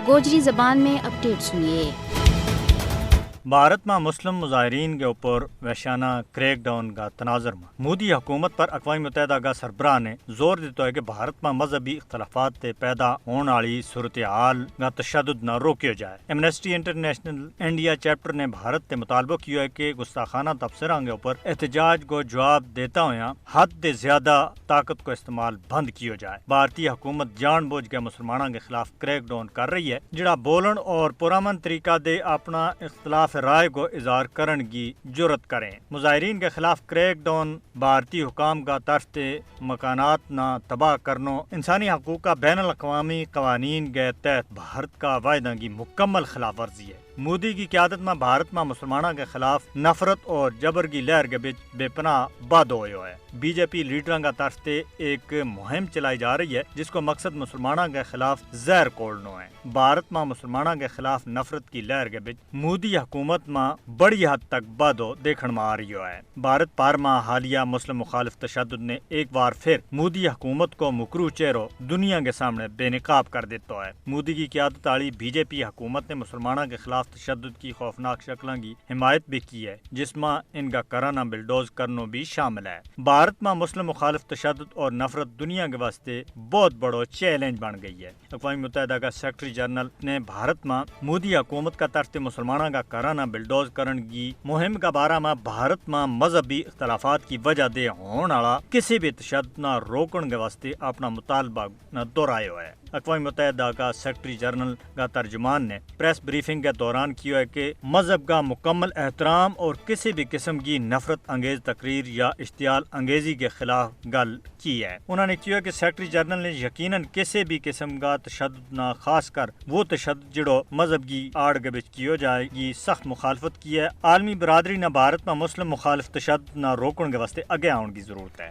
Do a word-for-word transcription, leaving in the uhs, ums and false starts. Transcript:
گوجری زبان میں اپڈیٹ سنیے۔ بھارت ما مسلم مظاہرین کے اپر وحشانہ کریک ڈاؤن کا تناظر ما مودی حکومت پر اقوام متحدہ کا سربراہ نے زور دیتا ہے کہ بھارت ما مذہبی اختلافات تے پیدا ہون آلی صورتحال کا تشدد نہ روکیو جائے۔ ایمنسٹی انٹرنیشنل انڈیا چیپٹر نے بھارت تے مطالبو کیو ہے کہ گستاخانہ تبصراں کے اپر احتجاج کو جواب دیتا ہویا حد تے زیادہ طاقت کو استعمال بند کیو جائے۔ بھارتی حکومت جان بوجھ کے مسلماناں کے خلاف کریک ڈاؤن کر رہی ہے، جڑا بولن اور پرامن طریقہ دے اپنا اختلاف رائے کو اظہار کرن کی جرات کریں۔ مظاہرین کے خلاف کریک ڈاؤن بھارتی حکام کا طرف تے مکانات نا تباہ کرنو انسانی حقوق کا بین الاقوامی قوانین کے تحت بھارت کا واعدہ کی مکمل خلاف ورزی ہے۔ مودی کی قیادت ما بھارت ما مسلماناں کے خلاف نفرت اور جبر کی لہر کے بچ بے پناہ بادھو ہویو ہے۔ بی جے پی لیڈراں کا طرف تے ایک مہم چلائی جا رہی ہے، جس کو مقصد مسلماناں کے خلاف زہر کھولنو ہے۔ بھارت ما مسلماناں کے خلاف نفرت کی لہر کے بچ مودی حکومت ما بڑی حد تک بادھو دیکھن ما آ رہیو ہے۔ بھارت پار ما حالیہ مسلم مخالف تشدد نے ایک بار پھر مودی حکومت کو مکروہ چہرو دنیا کے سامنے بے نقاب کر دیتا ہے۔ مودی کی قیادت آلی بی جے پی حکومت نے مسلماناں کے خلاف تشدد کی خوفناک شکلاں کی حمایت بھی کی ہے، جس ما ان کا کرانا بلڈوز کرنو بھی شامل ہے۔ بھارت ما مسلم مخالف تشدد اور نفرت دنیا کے واسطے بہت بڑو چیلنج بن گئی ہے۔ اقوام متحدہ کا سیکرٹری جنرل نے بھارت ما مودی حکومت کا طرف تے مسلماناں کا کرانا بلڈوز کرن کی مہم کا بارہ ما بھارت ما مذہبی اختلافات کی وجہ دے ہون آلا کسی بھی تشدد نا روکن کے واسطے اپنا مطالبہ نا دہرایو ہے۔ اقوام متحدہ کا سیکرٹری جنرل کا ترجمان نے پریس بریفنگ کے دوران کیو ہے کہ مذہب کا مکمل احترام اور کسی بھی قسم کی نفرت انگیز تقریر یا اشتعال انگیزی کے خلاف گل کی ہے۔ انہوں نے کیو ہے کہ سیکرٹری جنرل نے یقینا کسی بھی قسم کا تشدد نا، خاص کر وہ تشدد جڑو مذہب کی آڑ کے بچ کیو جائے گی، سخت مخالفت کی ہے۔ عالمی برادری نا بھارت ما مسلم مخالف تشدد نا روکن کے واسطے اگے آون کی ضرورت ہے۔